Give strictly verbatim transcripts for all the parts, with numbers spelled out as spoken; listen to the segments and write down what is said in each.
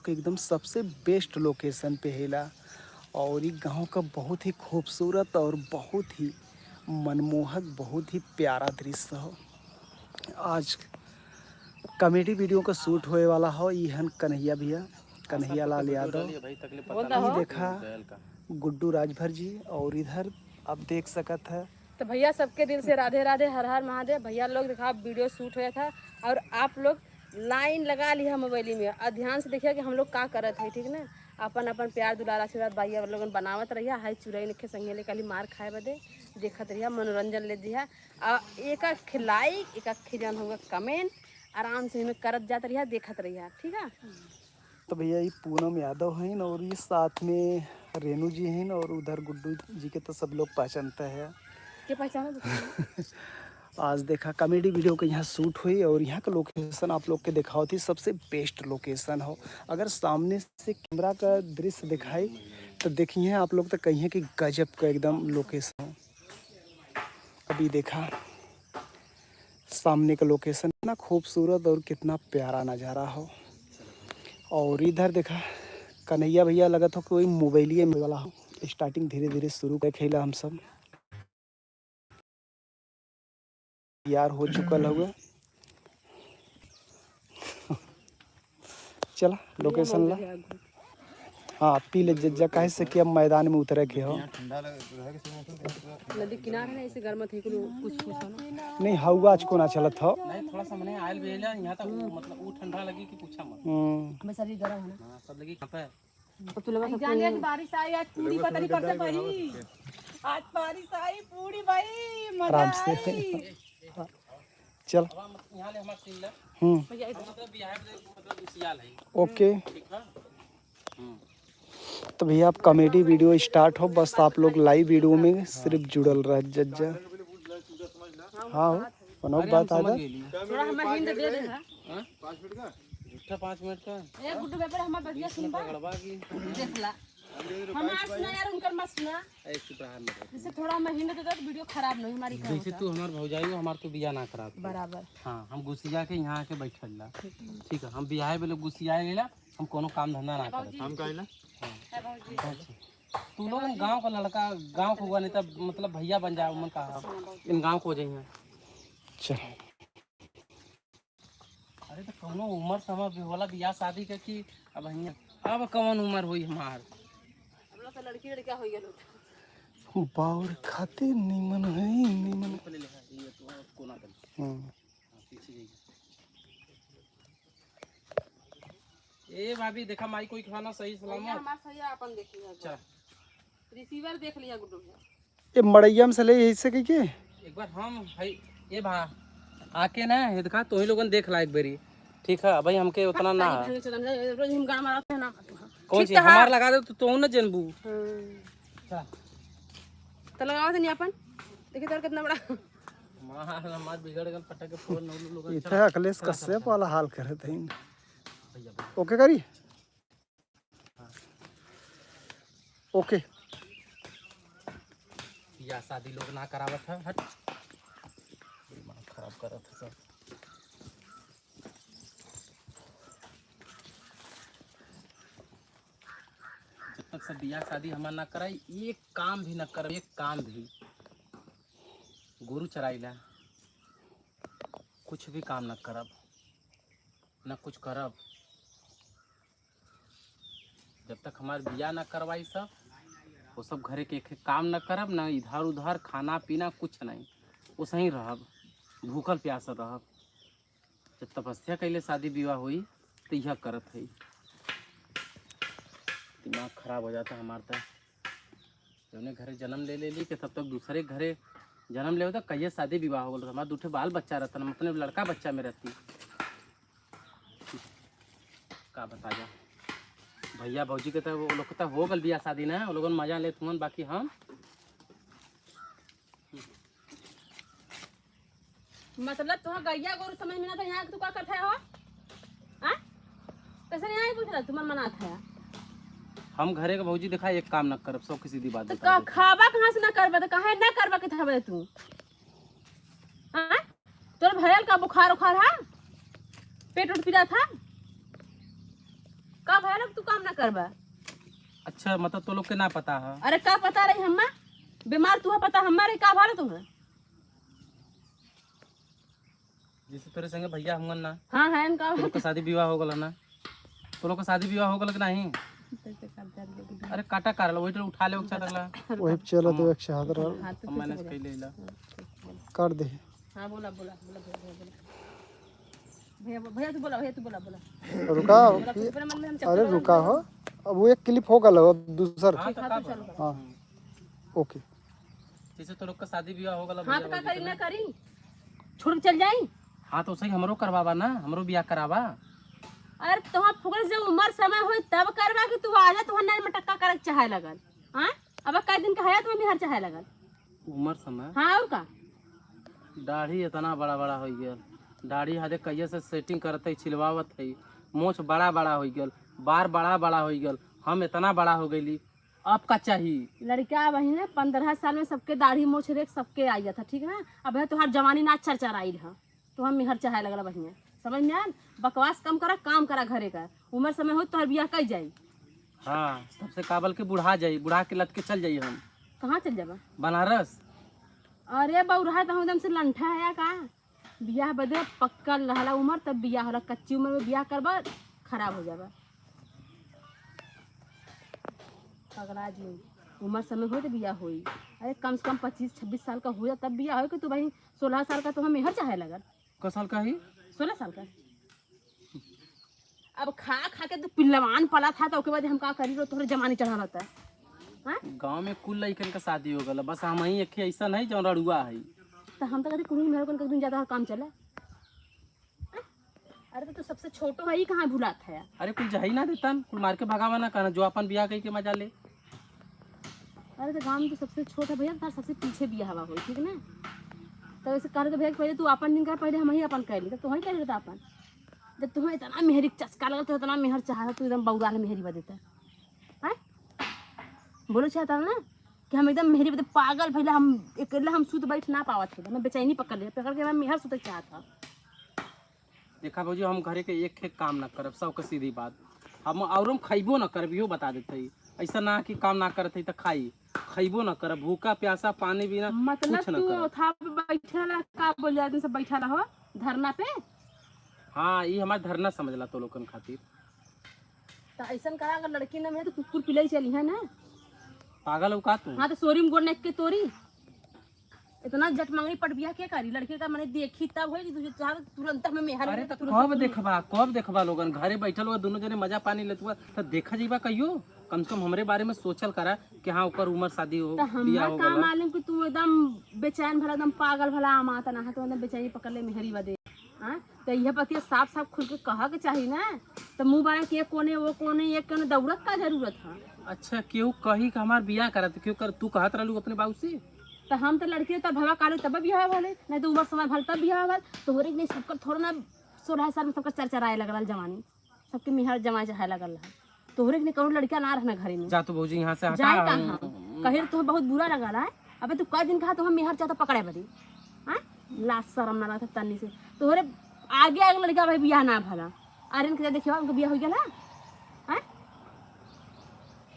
एकदम सबसे best location पे हैला। और ई गाँव का बहुत ही खूबसूरत और बहुत ही मनमोहक, बहुत ही प्यारा दृश्य हो। आज comedy video का shoot होए वाला हो। ई हन कन्हैया भैया, कन्हैया लाल यादव। ई देखा गुड्डू राजभर जी, और इधर आप देख सकत है। तो भैया, सबके दिल से राधे राधे, हर हर महादेव। भैया लोग, देखा, video shoot होया था और आप लोग line लगा लिया मोबाइल में और ध्यान से देखिया कि हम लोग का करत है, ठीक ना? अपन अपन प्यार दुलार आशीर्वाद भैया लोगन बनावत रहिया। हाय चुरई नखे संगे ले काली मार खाए बदे देखत रहिया, मनोरंजन ले दिया। आ एका खिलाई, एका खिजन होगा comment, आराम से इन्हें करत जात रहिया, देखत रहिया, ठीक है? तो भैया, ये पूनम यादव हईन और ये साथ में रेनू जी हईन और उधर गुड्डू जी के तो सब लोग पहचानता है। के पहचाना तो? आज देखा, comedy video के यहाँ shoot हुई और यहाँ का location आप लोग के देखावत ही, सबसे best location हो। अगर सामने से camera का दृश्य दिखाई तो देखिए आप लोग तो कहिए कि गजब का एकदम location हो। अभी देखा सामने का location कितना खूबसूरत और कितना प्यारा नज़ारा हो। और इधर देखा कन्हैया भैया लगत हो कोई मोबाइलिए में वाला हो। Starting धीरे धीरे शुरू कर खेला हम सब तैयार हो चुकल हुए। चला location ला। हाँ, पी ले जज्जा, काहे से कि अब मैदान में उतरे के हो। नदी किनारे ना, ऐसे गर्म थे, कुछ, कुछ हो ना। नहीं, हवा आज को ना चलत हो। नहीं, थोड़ा सा मने आयल बेला, यहाँ तक वो, मतलब, वो ठंडा लगी कि पूछा मत। हम्म। हमें शरीर गर्म है ना। हाँ, सब लगी यहाँ पे। तो तू लोग जान लिया कि बारिश आई, आज पूरी पतली करते भाई। आज बारिश आई, पूरी भाई, मजा आराम से। आई। चल। अब हम यहाँ ले हमार सीन ले। हम्म। भैया, इधर। मतलब, बिहार में, मतलब, इसी हाल है। OK। ठीक है। हम्म। तो भैया, अब comedy video start हो, बस आप लोग live video में सिर्फ जुड़ल रह जज्जा। हाँ हो, कोनो अरे, हम बात आ समझ जा। गए लिए। थोड़ा हमें hint दे दे, हाँ? हाँ? पाँच मिनट का? झूठा पाँच मिनट का? ए, गुड्डू, बेपर हमार बतिया बीस मिनट सुनबा? का गड़बा की। देख ला। हमार सुना यार, उनकर मत सुना। ए, चुप रहा, हम जैसे थोड़ा हमें hint दे दो, तो video खराब नहीं हमारी जैसे। तू हमार भौजाई हो, हमार तू बियाह ना करा तू। बराबर। हाँ, हम गुसिया के यहाँ आके बैठल ला। ठीक है। ठीक है, हम बियाह में लोग गुसिया गेला, हम कोनो काम धंधा ना करत। हम कहिला? हाँ। है भौजी। अच्छा। तू लोग गाँव का लड़का, गाँव को हुआ नहीं तब, मतलब, भैया बन जाओ, मन कहा। इन गाँव को हो जाइए। चल। अरे, तो कौनो उम्र समय भी होला बियाह शादी के कि अब हियाँ, अब कौन उम्र होई हमार? अब लोग तो लड़की लड़का हो गया लोग। बाउर खातिर निमन है, निमन। ले ले, हाँ, ये तो और कोना कर। हम्म। हाँ, पीछे जाइए। ए भाभी, देखा माई कोई खाना सही भैया, सलामत? हमार सही है, अपन देख लिया एक बार। अच्छा। Receiver देख लिया गुड्डू भैया। ए मड़ैया में से ले, यही से कह के? एक बार हम है, ए भा, आके ना, ये देखा, तोही लोगन देख ला एक बेरी। ठीक है, भाई, हमके उतना ना। रोज हम गाना मारत है ना। कौन ठीक सी? तो हाँ। हमार लगा दे तो तू ना जनबू। हम्म। अच्छा। तो लगावा तनी अपन। देखिए तोर कितना बड़ा। मार, मार बिगड़ गल, पटक के फोन नौ लोग। इतना अखिलेश कश्यप वाला हाल करत है। OK करी? OK। बियाह शादी लोग ना करावत है, हट। दिमाग खराब करत है सब। जब तक सब बियाह शादी हमार ना कराई, एक काम भी ना करब, एक काम भी। गोरू चराइला, कुछ भी काम ना करब, ना कुछ करब। जब तक हमार बियाह ना करवाई सब, वो सब घरे के एक काम ना करब, ना इधर उधर खाना पीना कुछ नहीं, वो सही रहब, भूखल प्यासल रहब। जब तपस्या कैले शादी विवाह होई, तो यह करत है। दिमाग खराब हो जाता हमार तो। जौने घरे जन्म ले लेली के तब तक दूसरे घरे जन्म ले होता, कहिए शादी विवाह हो गल, हमार दू ठे बाल बच्चा रहता, हम अपने लड़का बच्चा में रहती। का बता जा भैया भौजी के तो वो लोग के तो हो गल बियाह शादी ना, वो लोगन मजा लेत हुअन, बाकी हम मतलब तोहार गैया गोरू समझ में ना था, यहाँ तू का करत है हो? हाँ? कैसे नहीं आई पूछ रहा, तुम्हार मना था। हम घरे के भौजी देखा एक काम ना करब, सबके सीधी बात तो बता का देते। खाबा कहाँ से ना करबा, तो काहे ना करबा के था तू? हाँ? तोर भयल का बुखार उखार है? पेट उठ पीड़ा था? का भला तू काम ना करबा? अच्छा, मतलब तो लोग के ना पता है? अरे का पता रही हम्मा? बीमार तू है, पता हम्मा रही, का भला तुम्हें? जैसे तोरे संगे भैया हुआ ना। हाँ, है इनका। तो लोग का शादी विवाह हो गला ना? तो लोग का शादी विवाह हो गला कि नहीं? अरे काटा काट लो, वही तो उठा ले, उठा ले। वही चलो, तो एक चाहत रहा। हाँ, तो हम मैनेज कर ले ला। काट दे। हाँ, बोला, बोला, बोला, बोला, बोला। भैया, भैया, तू बोला, भैया, तू बोला, बोला। रुका, बोला, कि तू अपने मन में हम अरे चक्कर रुका हो, अब वो एक क्लिप हो गल, अब दूसर। हाँ, तो हाँ, का तो बोला? चलो। हाँ, ओके। जैसे तो लोग का शादी विवाह हो गला हाँ, भैया तो का भौजी करी, के ना ना। करी? छोड़ के चल जाई? हाँ, तो सही हमरो करवावा ना, हमरो बियाह करावा। अरे, तोहार फुकरे से जब उम्र समय होई तब करवा कि तू आजा, तोहार नानी मटक्का करे के चाहे लगल। हाँ? अब कई दिन का है तुम्हें मेहर चाहे लगल? उम्र समय? हाँ, और का? दाढ़ी इतना बड़ा बड़ा हो गया, दाढ़ी हदे कहिए से सेटिंग करत है, छिलवावत है, मोछ बड़ा बड़ा हो गया, बार बड़ा बड़ा हो गया, हम इतना बड़ा हो गईली, अब का चाही? लड़का वही ना, पन्द्रह साल में सबके दाढ़ी मोछ रेख सबके आ जाता, ठीक ना? अब है तोहार जवानी ना चरचराई रहा, तो हम मेहर चाहे लगल बहिया, समझ में आयल? बकवास कम करा, काम करा घरे का। उम्र समय हो तोहर बियाह कई जाई। हाँ, तब से काबल के बुढ़ा जाई, बुढ़ा के लटके चल जाई हम। कहाँ चल जाबा? बनारस। अरे बौरहा, तो हम एकदम से लंठा है या का? बियाह बदे पक्का रहला उम्र, तब बियाह होला। कच्ची उम्र में बियाह करबा, खराब हो जाबा। पगला जी, उम्र समय होई तो बियाह होई। अरे कम से कम पच्चीस छब्बीस साल का हो जा, तब बियाह होई कि तू भाई सोलह साल का तो हम मेहर चाहे लगल। क साल का ही? सोलह साल का। अब खा खा के तू पिल्लवान पला था, तो ओके बाद हम का करी रो, तोहरे जमानी चढ़ा रहता है। हाँ? गाँव में कुल लइकन का शादी हो गल, बस हम ही एक ही ऐसा नहीं जौन रड़ुआ है। तो हम तो कहते कुल मेहर कन के दिन ज्यादा काम चला। अरे तो तू सबसे छोटो है, ई कहाँ भुलात है? अरे कुल जही ना देतन, कुल मार के भगावा ना, कहना जो अपन बियाह कई के मजा ले। अरे तो गाँव में तो सबसे छोट है भैया, तार सबसे पीछे बियाह हुआ होई, ठीक ना? तो ऐसे करे तो भैया पहले तू अपन दिन कर, पहले हम ही अपन कर ली, तो तू ही कर लेता अपन। जब तुम्हें इतना मेहरी के चस्का लगा, तो इतना मेहर चाहता, तू एकदम बौराल मेहरी बा देता। हैं? बोलो चाहता ना कि हम एकदम मेहरी बदे पागल भइला, हम अकेला हम सुत बैठ ना पावत है, हमें बेचैनी पकड़ ले, पकड़ के हमें मेहर सुते चाहत है। देखा भौजी, हम घरे के एक एक काम ना करब, सबके सीधी बात। हम और हम खइबो ना करब, इहो बता देते ही। ऐसा ना कि काम ना करत है तो खाई, खइबो ना करब, भूखा प्यासा पानी बिना मतलब कुछ ना तू करब। ओथा पे बैठला का बोल जाते सब बैठा रहो धरना पे? हाँ, ई हमार धरना समझला तो लोगन खातिर। तो ऐसन करा, अगर लड़की ना मिले तो कुकुर पिलाई चली है ना। पागल हो का तू? हाँ, तो सोरी में गोड़ नाक के तोरी। इतना जट मंगनी पट बियाह के करी? लड़के का मने देखी तब होई कि तुझे चाह तुरंत में मेहर अरे में तो तुरंत कब में देखबा, कब देखबा लोगन? घरे बैठल हुआ दोनों जने मजा पानी लेत हुआ, तो देखा जीबा कहियो। कम से कम हमरे बारे में सोचल करा कि हाँ, ओकर उम्र शादी हो, तो बियाह हमरा हो का गला। मालूम कि तू एकदम बेचैन भला, एकदम पागल भला, आमात ना है, तो एकदम बेचैनी पकड़ ले मेहरी बदे। हाँ, तो यह बतिया साफ साफ खुल के कहा के चाही ना। तो मुंह बाया के कोने, वो कोने, ये कोने दौड़त का जरूरत है? अच्छा, केहू कही कि हमार बियाह करा, तो क्यों कर, तू कहत रहलू अपने बाबू से? तो हम तो लड़की तब भवा काले तब बियाह भले, नहीं तो उम्र समय भल तब बियाह भल। तोहरे के नहीं सबकर थोड़ा ना सोलह साल में सबकर चरचराए लगल जवानी, सबके मेहर जमाए चाहे लगल रहा। तोहरे के नहीं कौनो लड़का ना रहना घरे में। जा तू भौजी यहाँ से हटा। जाए कहाँ? कहे तो बहुत बुरा लगल है। अबे तू कई दिन कहा तो हम मेहर चाहता पकड़े बदी। हाँ? लाज शरम ना लगता तन्नी से। तोहरे आगे आगे लड़का भाई बियाह ना भला। आर्यन के देखियो, उनके बियाह हो गया ना? हाँ?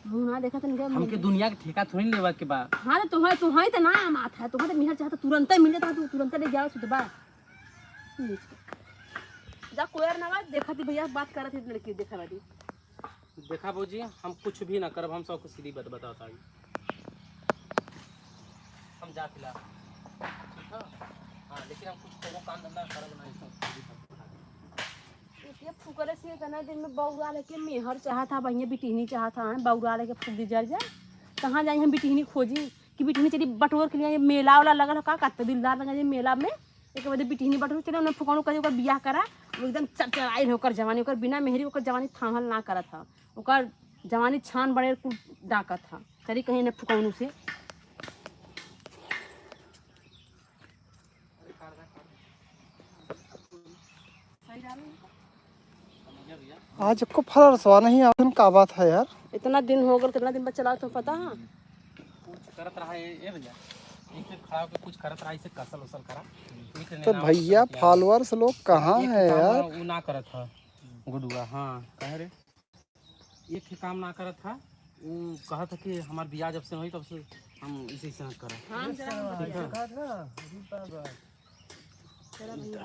मुंह ना देखा तन हमके दुनिया के ठेका थोड़ी लेवा के बा। हाँ, तो तुम्हें, तुम्हें तो ना मात है, तुम्हें तो मेहर चाहता तुरंत मिल जाता, तू तुरंत ले जाओ सुधबा। जा कोयर ना बात, देखा थी भैया, बात करत थी लड़की, देखा बाटी। देखा भौजी, हम कुछ भी ना करब, हम सबको सीधी बात बताता हूँ। हम जा फिलहाल, ठीक है? हाँ, लेकिन हम कुछ करो काम धंधा करब ना, ये सब सीधी बात बता दी। ये फुकरे से इतना दिन में बौरा लेके मेहर चाहत हा, बहिया बिटिहनी चाहत हा, बौरा लेके फुक दी जर जाए। कहाँ जाई हम बिटिहनी खोजी कि बिटिहनी चली बटोर के लिए, मेला वाला लगल है का, कत्ते दिलदार लगल है मेला में। एक बजे बिटिहनी बटोर चले, उन्हें फुकौनू करी ओकर बियाह करा, वो एकदम चरचराइल है ओकर जवानी, ओकर बिना मेहरी ओकर जवानी थामल ना करत ह, ओकर जवानी छान बड़े कुल डाकत ह। चली कहीं ने फुकौनू से। आज एको फलरसवा नहीं आवत, का बात है यार? इतना दिन हो गल, कितना दिन बाद चला तो पता है? कुछ करत रहा है, ए भैया, एक एक खड़ा होके कुछ करत रहा, इसे कसल उसल करा। एक तो लेना भैया, आवत है। फॉलोअर्स लोग कहाँ एक है काम यार? वो ना करत है, गुडुआ, हाँ, कह रे। एक ही काम ना करत था, वो कहत था कि हमार बियाह जब से होई तब से हम इसी से करत। हाँ, हम चला ठीक है। चला भैया।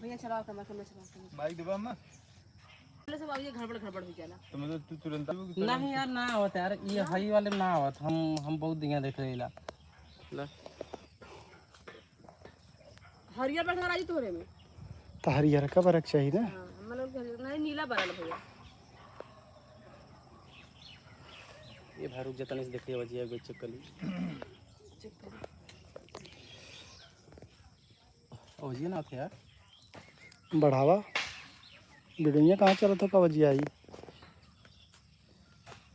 भैया चलाओ, कमर, कमर चलाओ, कमर। माइक देबा अम्मा? पहले सब ये गड़बड़, गड़बड़ हो जाला। तो मतलब तू तुरंत नहीं यार, ना आवत यार, ये हाई वाले में ना आवत। हम, हम बहुत दिया देख रहे ला। ले। हरियर बरस राजू तोरे में। तो हरियर का बरक चाहिए ना। हाँ, मतलब कि नहीं, नीला बरल भैया। ये भाई रुक जा, तनी से देख लिया, वजिया को चेक कर ली। चेक कर। ओ, ये ना थे यार। बढ़ावा। वीडियो कहाँ चलत हो, का वजिया आई?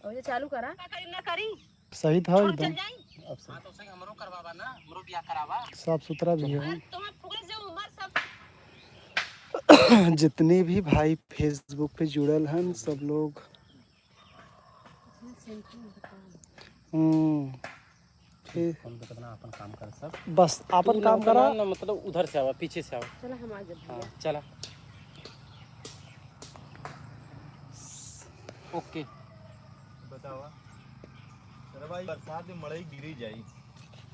और ये चालू करा। ना करी, ना करी। सही था और एकदम। चल जाई। अब सही। हाँ, तो सही हमरो करवावा ना, हमरो बियाह करावा। साफ सुथरा भी है। अरे, तुम्हार फुगले से उमर सब। जितने भी भाई Facebook पे जुड़ल हन, सब लोग। हम्म, फिर कौन तो कितना अपन काम कर सब। बस अपन तू काम ना करा। ना, मतलब उधर से आवा, पीछे से आवा। चला, हम आ जाते हैं। हाँ, चला। ओके। बतावा। अरे भाई, बरसात में मड़ई गिरी जाई।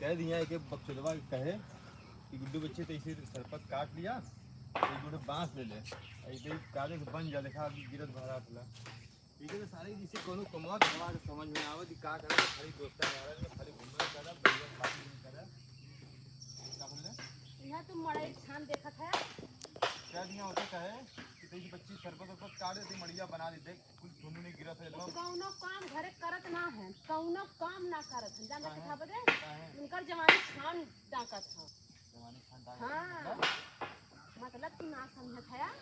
कह दिया एक बकचोदवा कहे कि गुड्डू बच्चे तो इसे सरपत काट लिया, एक बूढ़े बांस ले ले, ऐसे ही काले से बन जा, देखा अभी गिरत भरा थला। ठीक है, तो सारे जिसे कोनो कमवा धमवा के समझ में आवत कि का करे, खाली दोस्ता यारन में खाली घूमे करे, बढ़िया बात नहीं करे। का बोले? यहाँ तुम मड़ई छान देखत है। कह दिया होता कहे कि तेईस पच्चीस सरपत उरपत काट देते, मड़िया बना देते। कुल धुन नहीं गिरत है, एकदम। कौनो काम घरे करत ना है, कौनो काम ना करत है, जान काहे? के था बदे? काहे? उनकर जवानी छान डाकत है। जवानी छान डाकत है, हाँ। मतलब? मतलब तू ना समझत है यार।